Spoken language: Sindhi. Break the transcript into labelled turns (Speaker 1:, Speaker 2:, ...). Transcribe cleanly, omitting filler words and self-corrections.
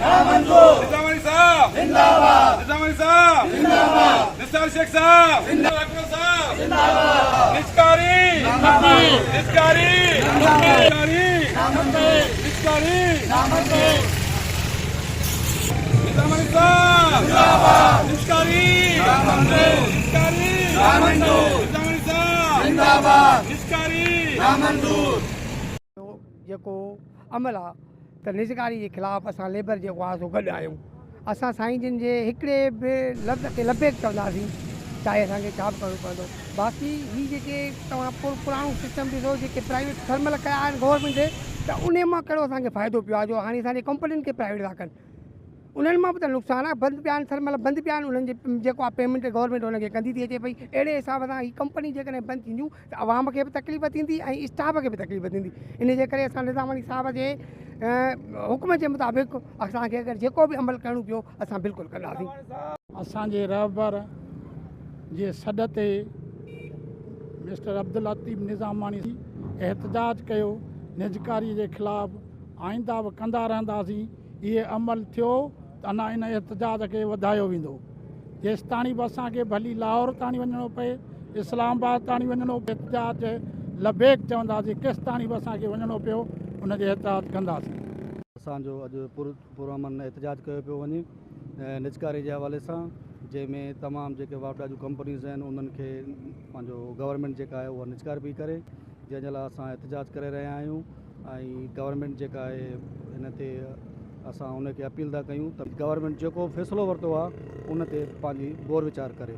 Speaker 1: نظاماڻي صاحب زنداباد، نظاماڻي صاحب زنداباد، نثار شيخ صاحب زنداباد، اڪبر صاحب زنداباد، نجڪاري نجڪاري نجڪاري نجڪاري، نظاماڻي صاحب زنداباد، نجڪاري نجڪاري، نظاماڻي صاحب زنداباد، نجڪاري.
Speaker 2: جو جيڪو عمل آ ته نجڪاري جي خلاف اسان ليبر جيڪو آ سو گڏ آهيون. اسان سائين جن جي هڪڙي به لفظ کي لبيڪ چونداسين چاهي اسان کي ڇا به ڪرڻو پوندو. باقي هي جيڪي توهان پراڻو سسٽم ڏسو جيڪي پرائيويٽ ٿرمل ڪيا آهن گورنمينٽ ته انهي مان ڪهڙو اسان کي فائدو پيو آ جو هاڻي اسان جي ڪمپنين کي پرائيويٽ ٿا ڪن. انهن مان به ته نقصان آهي، بند پيا آهن ٿرمل بند پيا آهن انهن جي جيڪو آهي پيمنٽ گورنمينٽ انهن کي ڪندي ٿي اچي پئي اهڙي حساب سان هي ڪمپني جيڪڏهن بند ٿينديون ته عوام کي به تڪليف ٿيندي ۽ اسٽاف کي به تڪليف ٿيندي ان جي ڪري اسان نظاماڻي صاحب جي حڪم جي مطابق اسان کي اگر جيڪو به عمل ڪرڻو پيو اسان بلڪل ڪنداسين.
Speaker 3: اسان جي رهبر جي سڏ تي مسٽر عبداللطيف نظاماڻي احتجاج ڪيو نجڪاري جي خلاف آئنده به ڪندا رهنداسين. اهي عمل ٿيو ته اڃا ان احتجاج کي وڌايو ويندو. جيستاڻي به اسان کي ڀلي لاهور تاڻي وڃڻو پئي، اسلام آباد تاڻي وڃڻو پئي، احتجاج لبيڪ چونداسين، ڪيستاڻي به اسان کي وڃڻو پيو ان جي احتجاج ڪنداسين.
Speaker 4: اسان جو اڄ پرامن احتجاج ڪيو پيو وڃي نجڪاري جي حوالي سان جنهن ۾ تمام جيڪي واپڊا جون ڪمپنيز آهن انهن کي پنهنجو گورنمينٽ جيڪا آهي اها نجڪار پئي ڪري جنهن جي لاء اسان احتجاج ڪري رهيا آهيون. ۽ گورنمينٽ جيڪا آهي ان تي اسان ان کي اپيل ٿا ڪيون ته گورنمينٽ جيڪو فيصلو ورتو آهي ان تي پنهنجي غور ويچار ڪري.